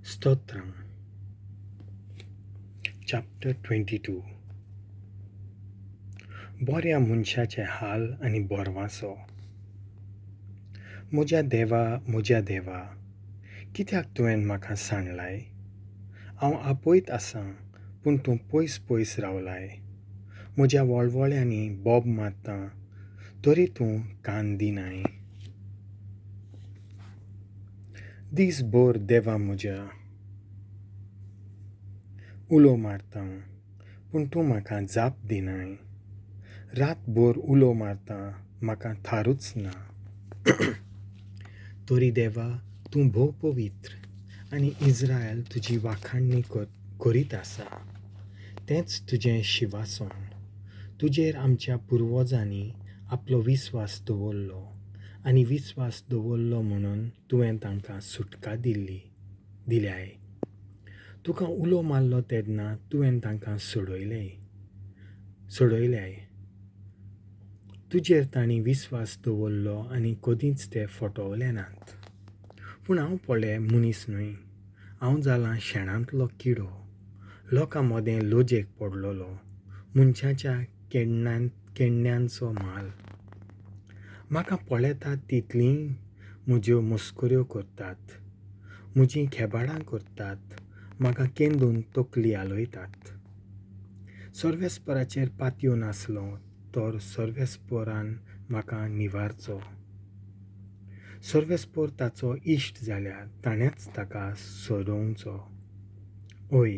स्तोत्रां. Chapter 22. बऱ्या मनशाचे हाल आनी बोरवांसो. म्हज्या देवा, म्हज्या देवा, कित्याक तुवें म्हाका सांडलाय? हांव आपयत आसां, पूण तूं पयस पयस रावलाय. म्हज्या वळवळ्यांनी बोब मारता, तरी तूं कान दिनाय. दीसभर देवा म्हज्या उलो मारता, पूण तूं म्हाका जाप दिनाय. रातभर उलो मारता, म्हाका थारूच ना. तरी देवा, तूं भोव पवित्र आनी इज्रायल तुजी वाखाणणी करीत आसा. तेंच तुजें शिवासन. तुजेर आमच्या पुर्वजांनी आपलो विस्वास दवरलो आनी विस्वास दवरलो म्हणून तुवें तांकां सुटका दिल्याय. तुका उलो मारलो तेन्ना तुवें तांकां सोडयल्याय. तुजेर तांणी विस्वास दवरलो आनी कदींच ते फटवले नात. पूण हांव पळय मनीस न्हय, हांव जालां शेणांतलो किडो, लोकां मदें लजेक पडलेलो, मनशाच्या केण्ण्यांचो म्हाल. म्हाका पळयतात तितलीं म्हज्यो मस्कऱ्यो करतात, म्हजीं खेबाडां करतात, म्हाका केंदून तकली हालयतात. सर्वेस्पराचेर पातयो नासलो तर सर्वेस्परान म्हाका निवारचो. सर्वेस्पर ताचो इश्ट जाल्यार ताणेंच ताका सोडोवचो. ओय,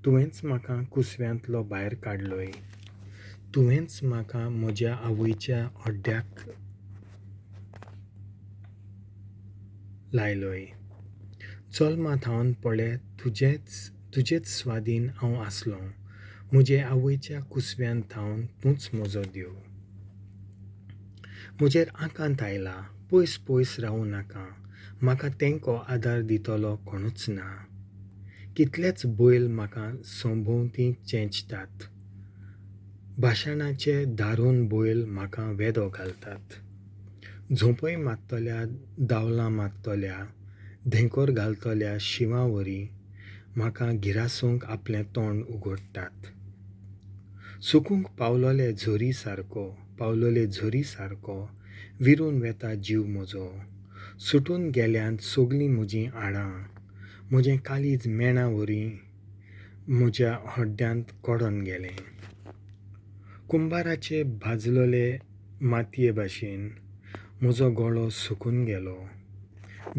तुवेंच म्हाका कुसव्यांतलो भायर काडलोय. तुवेंच म्हाका म्हज्या आवयच्या हड्ड्याक लायलोय. जल्मा थावन पळय तुजेच स्वादीन हांव आसलों. म्हजे आवयच्या कुसव्यान थावन तूंच म्हजो देव. म्हजेर आकांत आयला, पयस पयस रावूं नाका. म्हाका तेंको आदार दितलो कोणूच ना. कितलेच बैल म्हाका संभोंवती चेंचतात. भाशणाचे दारून बैल म्हाका वेदो घालतात. झोंपय मारतल्या, दावलां मारतल्या, धेंकर घालतल्या शिंवा वरी म्हाका गिरासूंक आपलें तोंड उगडटात. सुकूंक पावलोले झरी सारको विरून वेता जीव म्हजो. सुटून गेल्यांत सगलीं म्हजीं हाडां. म्हजें काळीज मेणा वरी म्हज्या हड्ड्यांत कडून गेलें. कुंबाराचे भाजलेले मातये भाशेन म्हजो गळो सुकून गेलो.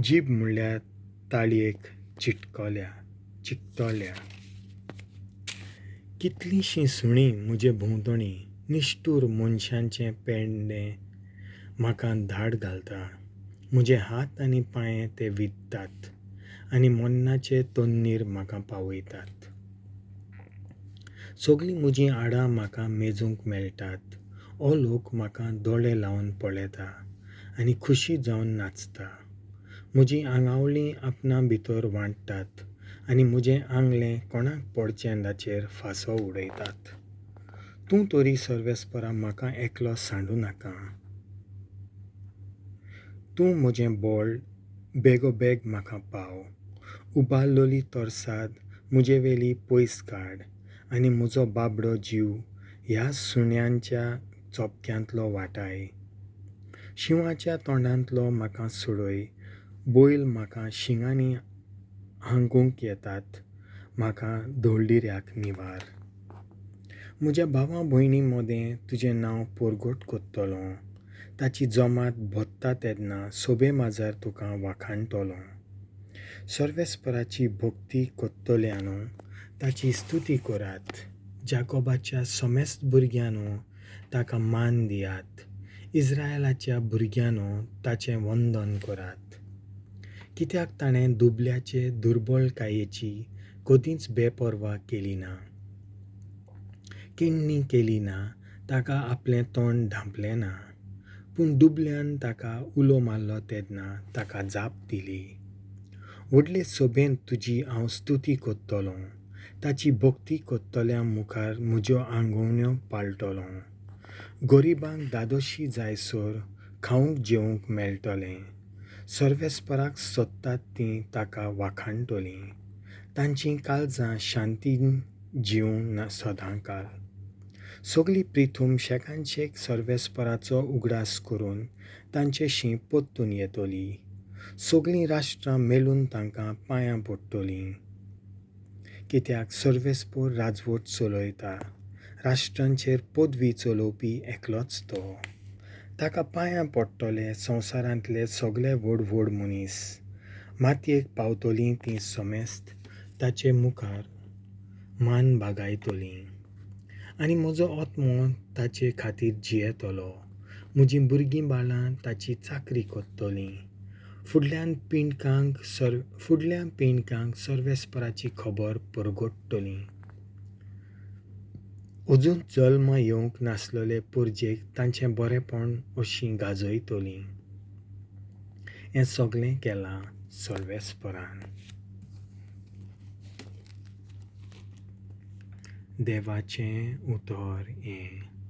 जीब म्हणल्यार ताळयेक चिकटल्या. कितलींशीं सुणीं म्हजे भोंवतणी, निश्ठूर मनशांचें पेंडें म्हाका धाड घालता. म्हजे हात आनी पांये ते विदतात आनी मन्नाचे तन्नीर म्हाका पावयतात. सगलीं म्हजीं हाडां म्हाका मेजूंक मेळटात. हो लोक म्हाका दोळे लावन पळयता आनी खुशी जावन नाचता. म्हजीं आंगावळीं आपणा भितर वांट्टात आनी म्हजें आंगलें कोणाक पडचें ताचेर फांसो उडयतात. तूं तरी सर्वेस्परा म्हाका एकलो सांडूं नाका. तूं म्हजें बळ, बेगोबेग म्हाका पाव. उबारलोली तरसाद म्हजेवेली पयस काड आनी म्हजो बाबडो जीव ह्या सुण्यांच्या चोपक्यांतलो वाटाय. शिंवाच्या तोंडांतलो म्हाका सोडय. बैल म्हाका शिंगांनी हांगूंक येतात. म्हाका धोळडिऱ्याक निवार. म्हज्या भावा भयणी मदें तुजें नांव परगट करतलो. ताची जमात भोत्ता तेन्ना सोबे माजार तुका वाखाणटलो. सर्वेस्पराची भक्ती करतल्यानो ताची स्तुती करात. जाकोबाच्या समेस्त भुरग्यांनो ताका मान दियात. इज्रायलाच्या भुरग्यांनो ताचें वंदन करात. कित्याक ताणें दुबल्याचे दुर्बळकायेची कदींच बेपर्वा केली ना. केन्नी केली ना, ताका आपलें तोंड धांपलें ना. पूण दुबल्यान ताका उलो मारलो तेन्ना ताका जाप दिली. व्हडले सोबेंत तुजी हांव स्तुती करतलों. ताची भक्ती करतल्या मुखार म्हज्यो आंगवण्यो पाळटलो. गरिबांक दादोशी जायसर खावंक जेवंक मेळटलें. सर्वेस्पराक सोदतात तीं ताका वाखाणटलीं. तांचीं काळजां शांतीन जिवूं सदांकाळ. सगली प्रिथूम शेकानशेक सर्वेस्पराचो उगडास करून तांचेशी परतून येतली. सगलीं राष्ट्रां मेळून तांकां पांयां पडटलीं. कित्याक सर्वेस्पोर राजवट चलयता, राष्ट्रांचेर पदवी चलोवपी एकलोच तो. ताका पांयां पडटले संवसारांतले सगले व्हड व्हड मनीस. मातयेक पावतलीं तीं समेस्त ताचे मुखार मान बागायतलीं. आनी म्हजो आत्मो ताचे खातीर जियेतलो. म्हजीं भुरगीं बाळां ताची चाकरी करतलीं. फुडल्या पिणकांक सर्वेस्पराची खबर परगट्टली. अजून जल्म येवंक नासलेले परजेक तांचें बरेंपण अशीं गाजयतलीं. हें सगलें केलां सर्वेस्परान. देवाचें उतर हें.